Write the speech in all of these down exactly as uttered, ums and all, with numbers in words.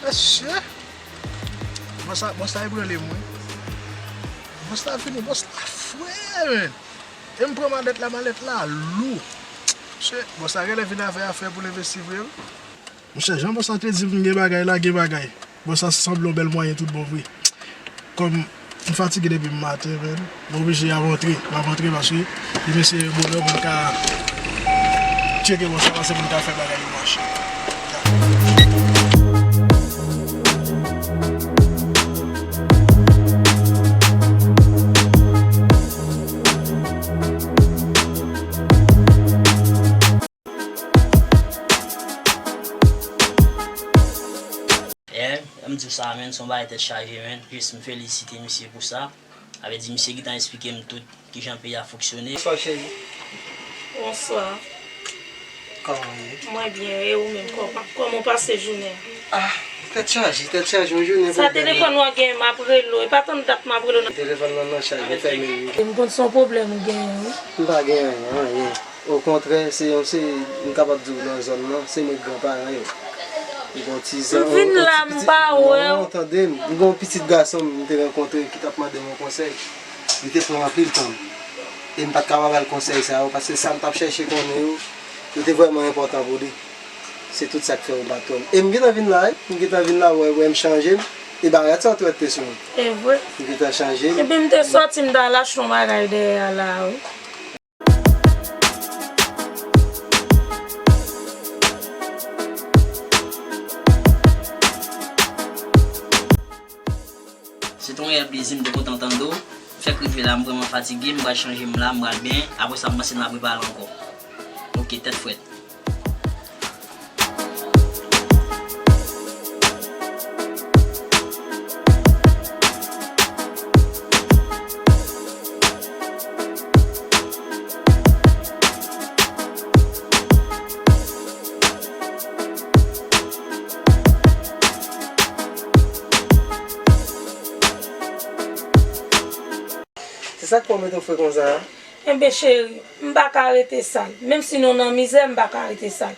Mesye, bòs la, bòs la ebranle m wi. Bòs la vini, bòs la fre, men. E m pran malèt la, malèt la lou. Mesye, bòs la genlè vin avè afè pou l envesti vre wi. Monchè, jan bòs la te di m gen bagay la, gen bagay. Bòs la sanble yon bèl mwayen tout bon vre. Kòm m fatige depi maten, men, m oblije ap antre. M ap antre paske demen se bonè pou m ka tcheke bòs la, paske pou m ka fè bagay yo mache. Yeah, m di w sa, menn, se yon bagay tèt chaje, menn. Jis m felisite misye pou sa. Sa vle di, misye gentan eksplike m tout kijan peyi a fonksyone. Bonswa, cheri. Bonswa. Kòman w ye? Mwen byen, e ou menm, kòman, kòman w pase jounen? Ah, tèt chaje, tèt chaje, yon jounen pwoblèm. Sa telefòn w an gen, m ap rele w. E pa tann dat m ap rele w nan. Telefòn nan nan chaj, m fèmen l wi. M konn se yon pwoblèm ou genyen, wi. M pa gen anyen, anyen. Okontrè, se yon, se, m kapab di w nan zòn nan, se mwen k gran paran yo. M gen yon ti zan, m vin yon la, ti m pitit, pa wè w. Non, tande m, m gen yon pitit gason m te rankontre ki t ap mande m yon konsèy. Li te pran anpil tan m. E m pa t ka pa ba l konsèy sa yo, paske sa m t ap chèche konnen yo, yo te vrèman enpòtan pou li. Se tout sa k fè yo pa t wè m. E m gentan vin la, wi. M gentan vin la, wè, wè m chanje m. E bagay sa w t wè te sou mwen. E vre. M gentan chanje m. Epi m te sòti, m t al achte yon bagay dèyè a la, wi. Se te yon reyèl plezi, m te kontan tande w. Fèk rive la, m vrèman fatige, m pral chanje m la, m pral byen. Apre sa, m panse n ap repale ankò. Oke, tèt frèt. Se sa k fè w mete w fre konsa a? Enben cheri, m pa ka rete sal. Menm si nou nan mizè, m pa ka rete sal.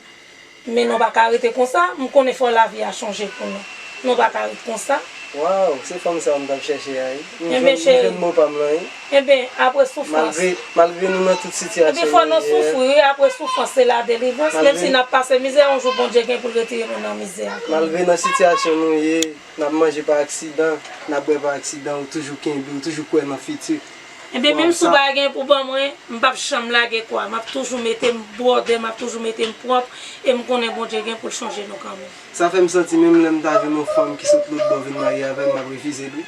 Men nou pa ka rete konsa, m konnen fò lavi a chanje pou nou. Nou pa ka ret konsa. Waw, se fanm sa a m t ap chèche a, wi. M jwenn, m jwenn mo pa m lan, wi. Enben, apre soufrans. Malgre, malgre nou nan tout sitiyasyon nou ye. Enben, fò nou soufri, wi, apre soufrans, se la delivrans. Menm si n ap pase mizè, yon jou Bondye gen pou l retire nou nan mizè a kanmenm. Malgre nan sitiyasyon nou ye, n ap manje pa aksidan, n ap bwè pa aksidan, ou toujou kenbe, ou toujou kwè nan fiti. Enben, menm si w pa gen pou ban mwen, m p ap janm lage kwa. M ap toujou mete m bwòdè, m ap toujou mete m pwòp, e m konnen Bondye gen pou l chanje nou kanmenm. Sa fè m santi menm lè m ta jwenn yon fanm ki sot lòtbò vin marye avè m, m ap refize l, wi.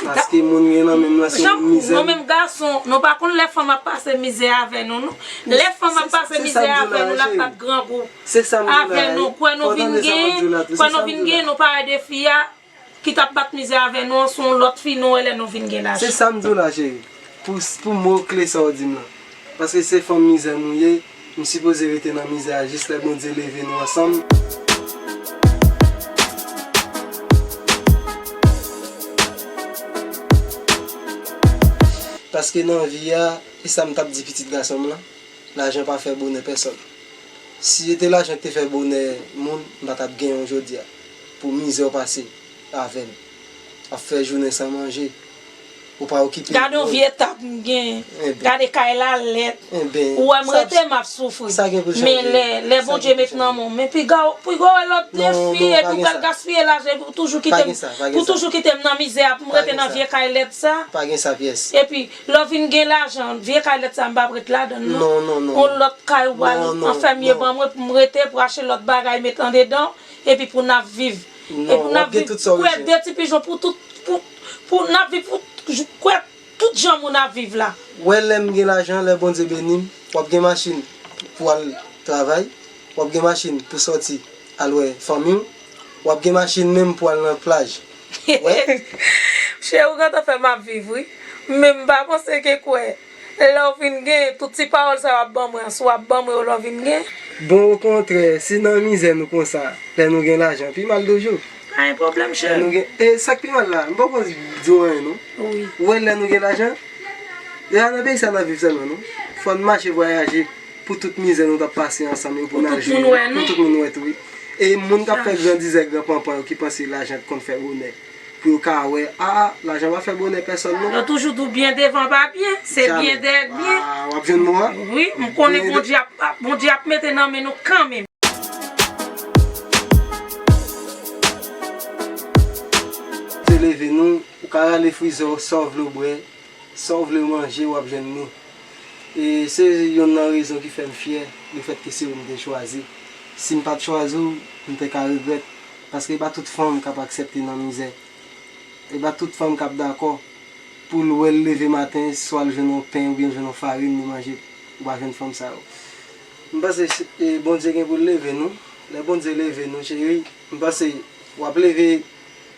Paske moun gen nan men m lan se yon mizè. Nou menm gason, nou pa konn lè fanm ap pase mizè avè nou, non. Lè fanm ap pase mizè avè nou, l ap bat grangou avè nou. Kwè nou vin gen, kwè nou vin gen, nou parèy de fi a ki t ap bat mizè avè nou an, se yon lòt fi nou wè lè nou vin gen lajan. Se sa m di w la, cheri. Pou, pou mo kle sa w di m lan. Paske se fanm mizè nou ye, nou sipoze rete nan mizè a jis lè Bondye leve nou ansanm. Paske nan vi a, e sa m t ap di pitit gason m lan, lajan pa fè bonè pèsòn. Si se te lajan ki te fè bonè moun, m pa t ap genyen w jodi a. Pou mizè w pase avè m. Ap fè jounen san manje. Ou pa okipe moun. Gade yon vye tab m gen. Enben. Gade kay la lèd. Enben. Ou wè m rete, m ap soufri. Sa gen pou chanje. Men lè, lè Bondye met nan men w, men piga w, piga w wè lòt defi, epi w pral gaspiye lajan, epi w toujou kite m, ou toujou kite m nan mizè a, pou m rete nan vye kay lèd sa. Pa gen sa pyès. Epi, lè w vin gen lajan, vye kay lèd sa, m p ap ret ladan l, non. Non, non, non. Yon lòt kay w al anfèmye ban mwen pou m rete, pou achte lòt bagay, met andedan, epi pou n ap viv. Epi pou n ap viv, kwè de ti pijon pou tout, pou, pou n ap viv pou kwè tout jan moun ap viv la. Wè lè m gen lajan, lè Bondye beni m, w ap gen machin pou al travay, w ap gen machin pou sòti al wè fanmi w, w ap gen machin menm pou al nan plaj. Wè. Cheri, ou gentan fè m ap viv, wi. Men m pa panse ke kwè. Lè w vin gen, tout ti pawòl sa yo w ap ban mwen an, si w ap ban mwen yo lè w vin gen. Bon, okontrè, si nan mizè nou konsa, lè nou gen lajan, pi mal toujou. Pa gen pwoblèm, cheri. Lè nou gen, e sa k pi mal la, m poko di w anyen, non. Wi. Ou wè lè nou gen lajan, e a nan peyi sa n ap viv sèlman, non. Fò n mache vwayaje pou tout mizè nou t ap pase ansanm yo, pou n al jwenn, pou tout moun wè tou, wi. E moun k ap fè grandizè, gran panpan yo ki panse lajan t konn fè bonè, pou yo ka wè, a, lajan pa fè bonè pèsòn non. Yo toujou di w byen devan pa byen, se byen dèyè k byen. A, w ap jwenn mo a? Wi, m konnen Bondye ap, ap, Bondye ap mete nan men nou kanmenm. Te leve nou, ou ka rale frizè w, sa w vle w bwè, sa w vle manje, w ap jwenn li. E se youn nan rezon ki fè m fyè, lefètke se ou m te chwazi. Si m pa t chwazi w, m te ka regrèt, paske e pa tout fanm k ap aksepte nan mizè. E pa tout fanm k ap dakò pou l wè l leve maten, swa l jwenn yon pen oubyen l jwenn yon farin li manje, ou pa jwenn fanm sa yo. M panse, e, Bondye gen pou l leve nou. Lè Bondye leve nou, cheri, m panse w ap leve,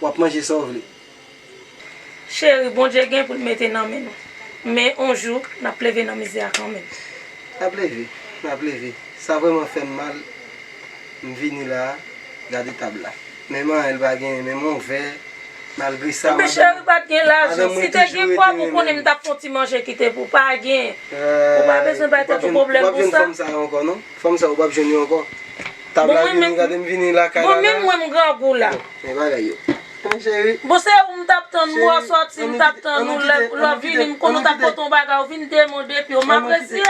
w ap manje sa w vle. Cheri, Bondye gen pou l mete nan men nou. Men on jou, n ap leve nan mizè a kanmenm. N ap leve, n ap leve. Sa vrèman fè m mal. M vini la, gade tab la. Menm anyen l pa genyen, menm on vè. Malgre sa, men cheri, pa t gen lajan. Si te gen kòb, ou konnen m t ap fè on ti manje kite pou w. Pa gen. Ou pa bezwen bay tèt ou pwoblèm pou sa. W ap jwenn fanm sa yo ankò, non? Fanm sa yo, w ap jwenn yo ankò. Tab la vini, gade m vini lakay la. Bon, menm mwen, m grangou la. Men bagay yo. Men cheri. Bon, se ou m t ap tann, mwen sòti, m t ap tann ou, lè w vini, m konnen w t ap pote yon bagay, ou vin demande, epi w m apresye,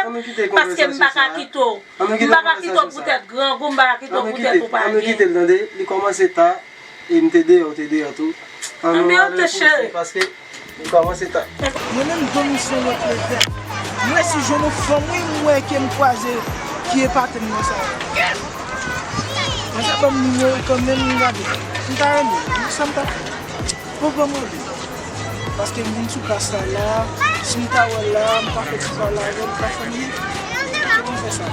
paske m pa ka kite w. M pa ka kite w poutèt grangou, m pa ka kite w poutèt ou pa gen. Ann nou kite l, tande? Li kòmanse ta, e m te deyò, ou te deyò tou. Ann nou ale poze, paske li kòmanse ta. Mwen menm, m tonbe sou lòt levèl. M resi jwenn yon fanm, wi, m wè ke m kwaze, ki epate m nan sa. Mwen sa ban m nimewo l kanmenm, m gade. M ta renmen, wi, sa m ta fè. Bon, ban m rele. Paske m vin sou plas la la, si m ta wè l la, m ta fè ti pale avè l, m ta fè m ri. Se pou m fè sa.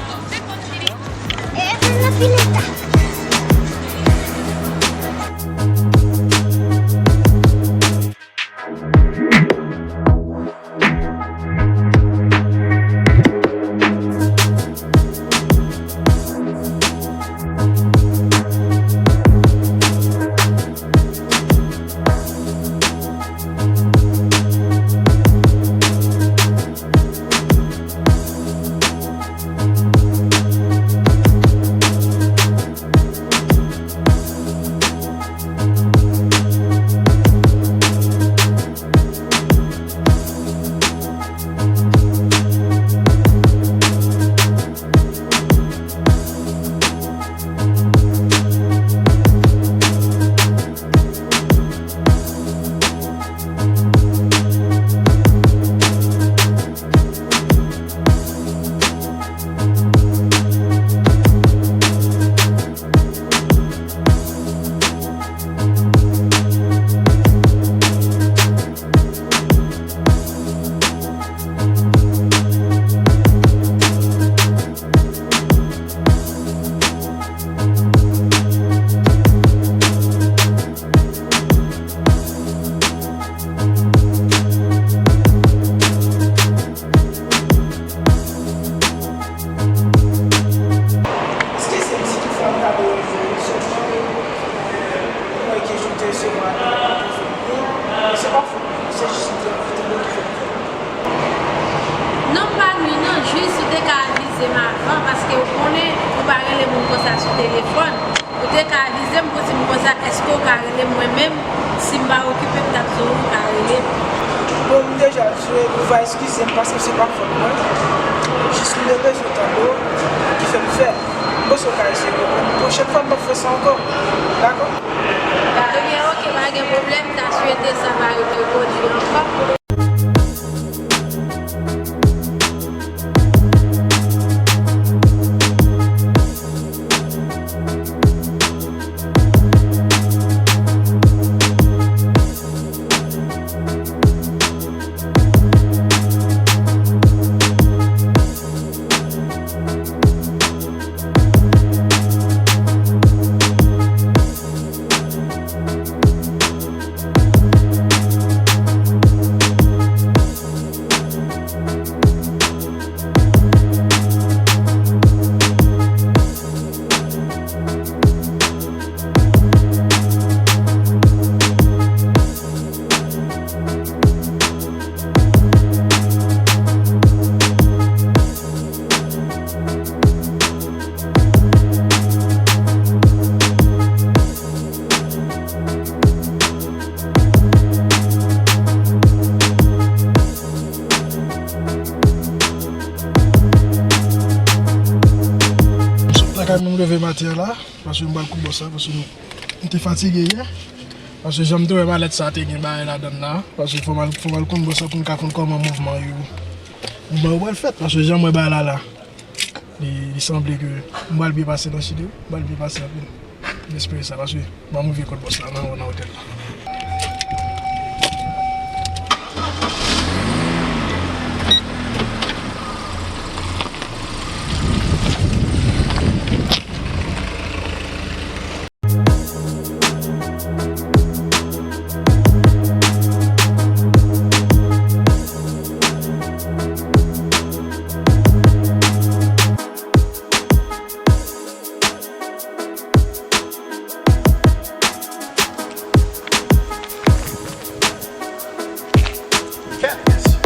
Èske se ti tou fanm ta dwe rive wi sèlman, men mwen gen jou te se mwen, se pa fòt mwen, se jis m te anvi tande ki fè m fè. Non, m pa nwi non, jis ou te ka avize m avan, paske ou konnen ou pa rele moun konsa sou telefòn. Ou te ka avize m pou di m konsa, èske w ka rele m mwen menm? Si m pa okipe, m t ap di w ou ka rele m. Bon, m deja di w, ou va eskize m paske se pa fòt mwen. Jis m te bezwen tande w, ki fè m fè l. M panse w ka eseye konprann. Pwochèn fwa, m p ap fè sa ankò. Dakò? Ebyen, oke, pa gen pwoblèm. M ta swete sa pa repwodui ankò. Leve maten an la, paske m pral kout bòs la, paske m, m te fatige yè. Paske jan m te wè malèt sa te gen bagay ladan l la, paske fò m al, fò m al kout bòs la pou m ka konn kòman mouvman yo, mouvman yo pral fèt, paske jan m wè bagay la la, li, li sanble ke m pral byen pase nan Chili wi, m pral byen pase anpil. M espere sa, paske m ap rive kot bòs la, m ap wè nan otèl la. Kèt mesye!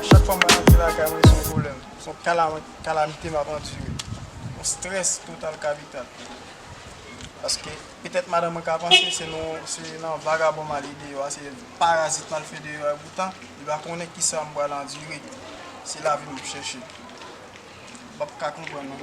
Chak fwa mwen rantre lakay mwen, se yon pwoblèm. Se yon kala-, kalamite m ap andire. Yon strès total kapital. Paske petèt madanm mwen ka panse se nou, se nan vagabon m ale deyò a, se parazit m al fè deyò a, poutan li pa konnen kisa m pral andire. Se lavi m ap chèche. M p ap ka konprann non.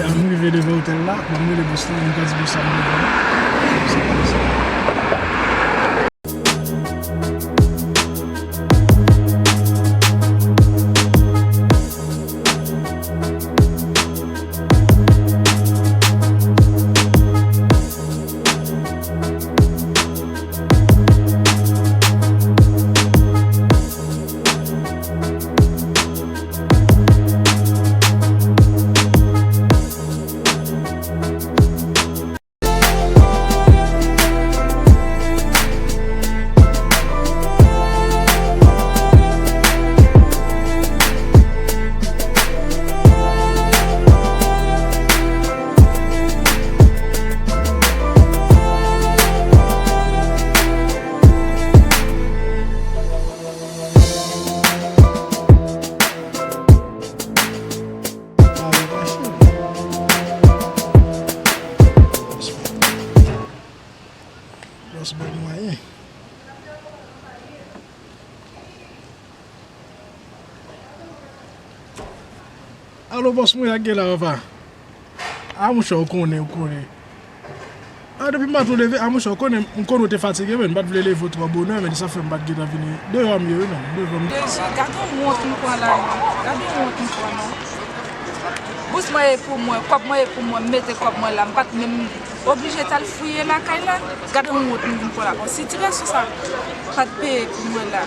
Epi m rive devan otèl la, m ap rele bòs la, m ka di bòs la m bezwen. Bòs bay mwayen. Alo, bòs mwen, sa k gen la, papa? A, monchè, ou konnen, ou konnen. A, depi maten ou leve, a, monchè, ou konnen, m konnen ou te fatige, men m pa t vle leve w twò bonè, men sa fè m pa t gentan vini. Deyò m ye wi, non, devan m. Deji, gade wont m pran la, non. Gade wont m pran, non. Bous mwen e pou mwen, kòb mwen e pou mwen, m mete kòb mwen la, m pa t menm oblije t al fouye lakay la. Gade yon wont m vin pran la. Bon, si ti gason sa pa t peye pou mwen la,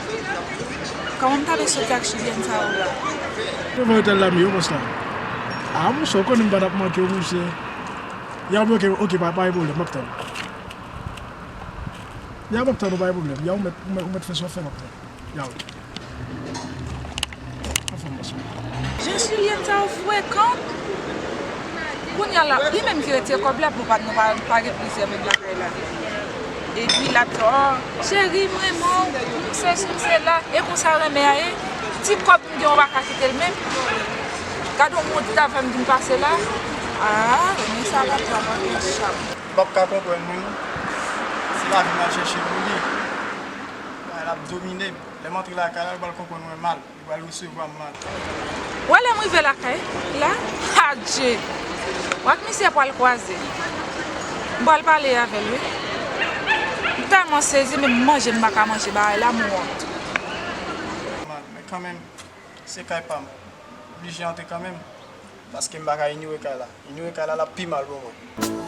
kòman m ta vle soti ak chilyèn sa yo la? Devan otèl la m ye wi, bòs la. A, monchè, ou konnen m pa t ap manke w, monchè. Ya, oke, oke, pa, pa gen pwoblèm, m ap tann ou. Ya, m ap tann ou, pa gen pwoblèm. Ya, ou mèt, ou mèt, ou mèt fè sa w fè, m ap tann ou. Ya, oke. Anfen, bòs mwen. Jan Julienne sa yo frekan. Kounye a la, li menm ki retire kòb la pou pa, nou pa, pa gen plizyè moun lakay la. Epi l ap di, "Oh, cheri, m renmen w, m sesi, m sela." E konsa renmen an ye, ti kòb m gen, ou pa ka kite l menm. Gade yon wont li ta fè m vin pase la. Ah, renmen sa pa pran nan yon chap. M p ap ka konprann li non. Se lavi m al chèche pou li. Bagay la ap domine m. Lè m antre lakay la, li pral konprann mwen mal. Li pral resevwa m mal. Ou wè lè m rive lakay la, adje! W ak misye pral kwaze. M pral pale avè l, wi. M tèlman sezi, menm manje m pa ka manje bagay la, m wont. Mal, men kanmenm, se kay pa m. Oblije antre kanmenm, paske m pa ka inyore kay la. Inyore kay la, l ap pi mal pou mwen.